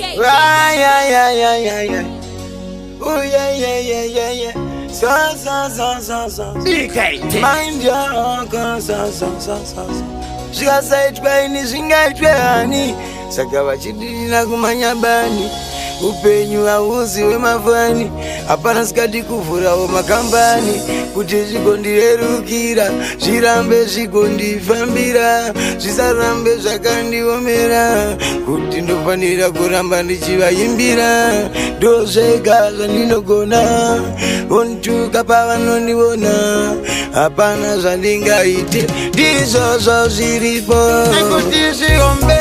Ay, ay, ay, ay, ay, ay. Ooh, yeah, yeah, yeah, yeah, yeah. So, so, so, so, so. DKT. Mind your own, so, so, so, so, so. Zvikasaitwa ini zvingaitwe hani, saka vachididina kumanya bani. Upenyu hauzi wemafani, hapana sikati kuvhurawo makambani kuti zvigondirerukira, zvirambe zvigondifambira, zvisarambe zvakandiomera, kuti ndofanira kuramba ndichivaimbira. Ndozvega zvandinogona, vonituka pavanondiona, hapana zvandingaite, ndizvozvo zviripo. Nekuti zvihombe,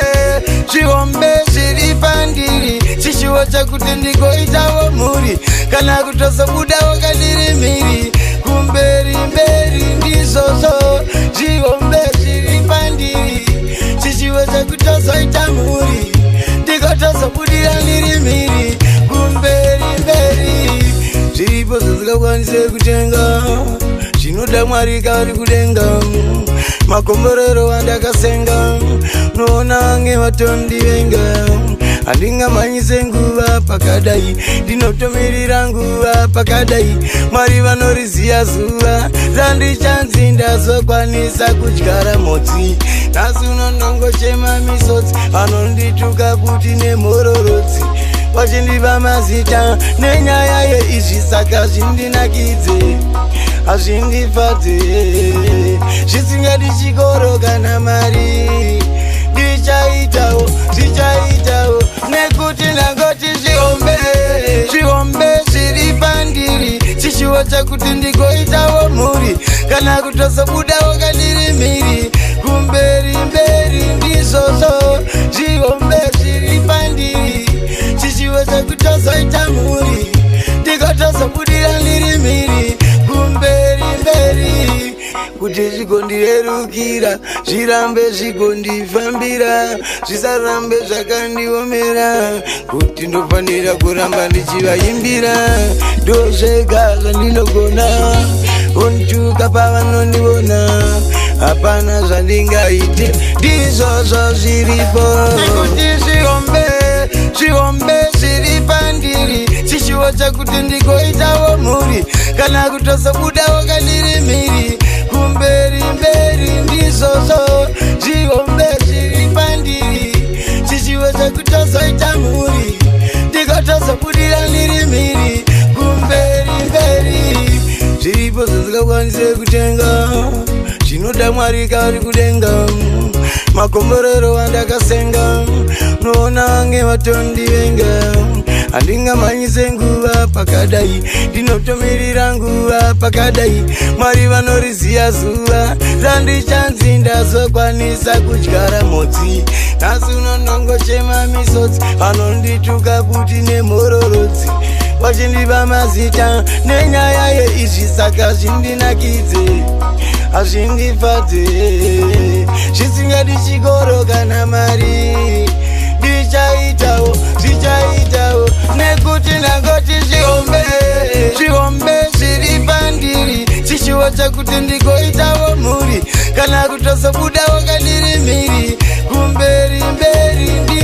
zvihombe zviri pandiri, chishuwo chekuti ndigoitawo mhuri, kana kutozobudawo kandiri mhiri kumberi mberi. Ndizvozvo zvihombe zviri pandiri, chishuwo chekutozoita mhuri, ndigotozobudira ndiri mhiri kumberi mberi. Zviripo zvandingakwanise kutenga, zvinoda Mwari kari kudenga. Makomborero andakasenga, unoona vange vatondivenga. Handingamhanyise nguva pakadai, ndinotomirira nguva pakadai. Mwari vanoriziya zuva randichanzi ndazokwanisa kudyara motsi. Nhasi unonongochema misodzi, vanondituka kuti nemhororodzi, vachindipa mazita nenyaya yeizvi. Saka zvindinakidze, hazvindifadze, zvisingadi chikoro kana mari. Ndichaitawo, zvichaitawo, nekuti ndangoti zvihombe, zvihombe zviri pandiri, chishuwo chekuti ndigoitawo mhuri, kana kutozobudawo kandiri mhiri kumberi mberi. Ndizvozvo zvihombe zviri pandiri, chishuwo chekutozoita mhuri, ndigotozobudira ndiri mhiri kumberi mberi, kuti zvigondirerukira, zvirambe zvigondifambira, zvisarambe zvakandiomera, kuti ndofanira kuramba ndichivaimbira. Ndozvega zvandinogona, vonituka pavanondiona, hapana zvandingaite, ndizvozvo zviripo. Nekuti zvihombe, zvihombe zviri pandiri, chishuwo chekuti ndigoitawo mhuri, kana kutozobudawo kandiri mhiri kumberi mberi. Ndizvozvo zvihombe zviri pandiri, chishuwo chekutozoita mhuri, ndigotozobudira ndiri mhiri kumberi mberi. Zviripo zvandingakwanise kutenga, zvinoda Mwari kari kudenga. Makomborero andakasenga, unoona vange vatondivenga. Handingamhanyise nguva pakadai, ndinotomirira nguva pakadai. Mwari vanoriziya zuva randichanzi ndazokwanisa kudyara motsi. Nhasi unonongochema misodzi, vanondituka kuti nemhororodzi, vachindipa mazita nenyaya yeizvi. Saka zvindinakidze, hazvindifadze, zvisingadi chikoro kana mari. Ndichaitawo, zvichaitawo, nekuti ndangoti zvihombe, zvihombe zviri pandiri, chishuwo chekuti ndigoitawo mhuri, kana kutozobudawo kandiri mhiri kumberi mberi.